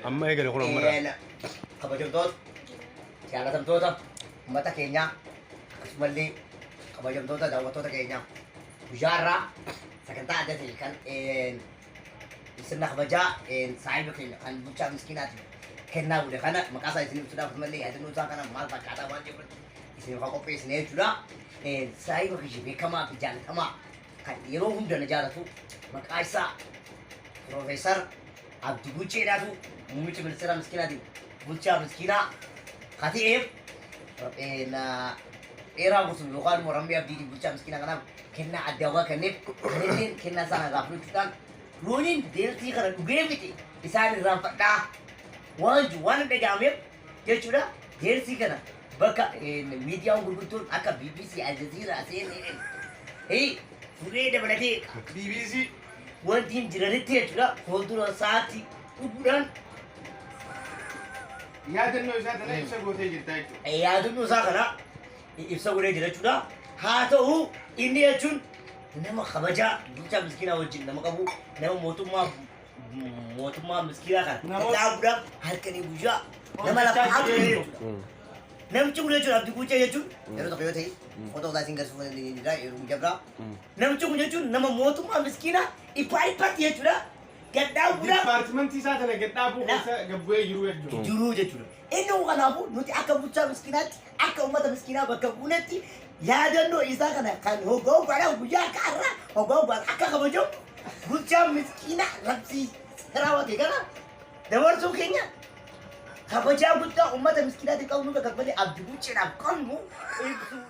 Amma eegale kun ammarraa. Kabajamtoota, jaalatamtoota uummata keenyaa, akkasumallee kabajamtoota daawwattoota keenyaa, guyyaa har'aa sagantaa adda ta'e kan sirna kabajaa saahiba keenya kan bulchaa miskiinaatiif kennaa godhe kana maqaa isaa isin ibsuudhaaf, akkasumallee yaadannoo isaa kana maal fakkaataa waan jedhu isin kan qopheessine jechuudha. Saahiba kiyya beekamaa fi jaalatamaa kan yeroo hunda na jaalatu, maqaa isaa Piroofeesar Abdii Guucheedhaatu muummicha ministeera miskiinaatiin bulchaa miskiinaa ka ta'eef dheeraa guutuu yookaan immoo Rammee Abdiitiin bulchaa miskiinaa kanaaf kennaa addaa waan kenneef, kanilleen kennaa isaa irraa fudhachuudhaan looniin deeltii kana dhugee fixe isaan irraanfadhaa waan jiru waan dhaga'ameef jechuudha. Deelsii kana bakka miidiyaan gurguddoon akka BBC, Al Jazeera, CNN fuudhee dabalatee BBC wanti hin jiranitti jechuudha, fuuldura isaatti dhuguudhaan yaadannoo isaa tana ibsa gootee jirta jechuudha. Yaadannoo isaa kana ibsa godhee jira jechuudha. Haa ta'u, inni jechuun nama kabajaa bulchaa miskiinaa wajjin nama qabu, nama mootummaa miskiinaa kana dhaabuudhaaf halkanii guyyaa nama lafa hojjechaa haa jiru jechuudha. Namichi kun jechuun Abdii Guuchee jechuun yeroo tokko yoo ta'e footoo isaa isin garsiisuu dandeenya yeroo guyyaa biraa. Namichi kun jechuun nama mootummaa miskiinaa dhibbaa dhibbatti jechuudha. Gad dhaabuudhaaf Dipaartimentii isaa tana gad dhaabuu keessa gabbu'ee jiru jechuudha. Jiruu jechuudha. Inni kun kanaafuu nuti akka bulchaa miskiinaatti, akka uummata miskiinaa bakka buunetti, yaadannoo isaa kana kan hoggaa hoggaadhaan guyyaa akka har'aa hoggaa hoggaan akka kabajamu bulchaa miskiinaa labsii raawwate kana dabarsuu keenya kabajaa guddaa uummata miskiinaatiif qabnu, bakka malee Abdii Guucheedhaaf qabnu ibsuu